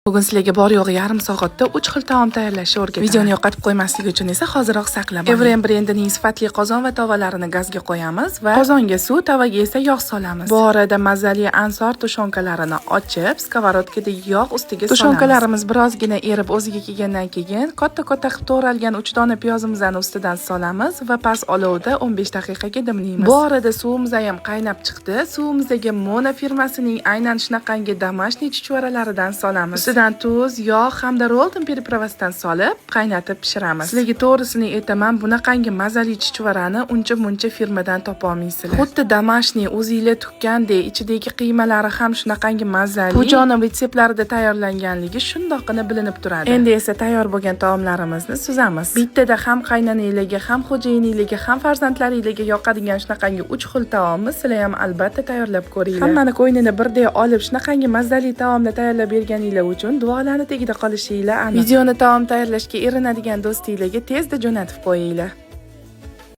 Bugun sizlarga bor yo'g'i yarim soatda 3 xil taom tayyorlashni o'rgataman. Videoni yo'qotib qo'ymaslik uchun esa hoziroq saqlab oling. Evren brendining sifatli qozon va tovalarini gazga qo'yamiz va qozonga suv, tovaga esa yog' solamiz. Bu orada mazali Ansor tushonkalarini ochib, сковородка da yog' ustiga solamiz. Tushonkalarimiz birozgina erib o'ziga kelgandan keyin katta-katta qilib to'g'ralgan 3 dona piyozimizni ustidan solamiz va past olovda 15 daqiqaga dimlaymiz. Bu orada suvimiz ham qaynab chiqdi. Suvimizga Mona firmasining aynan shunaqangi домашний chuchvaralaridan solamiz. Ustidan tuz, yog' hamda Rolton приправа sidan solib, qaynatib pishiramiz. Sizlarga to'g'risini aytaman, bunaqangi mazali chuchvarani uncha-muncha firmadan topa olmaysizlar. Xuddi домашний o'zinglar tukkandek, ichidagi qiymalari ham shunaqangi mazali. Pujonim retseptlarida tayyorlanganligi shundoqqina bilinib turadi. Endi esa tayyor bo'lgan taomlarimizni suzamiz. Bittada ham qaynonanglarga, ham xo'jayininglarga, ham farzandlaringlarga yoqadigan shunaqangi 3 xil taomni sizlar ham albatta tayyorlab ko'ringlar. Hammani ko'nglini birday olib, shunaqangi mazali taomni tayyorlab berganinglar uchun duolarni tagida qolishinglar aniq. Videoni taom tayyorlashga erinadigan do'stinglarga tezda jo'natib qo'yinglar.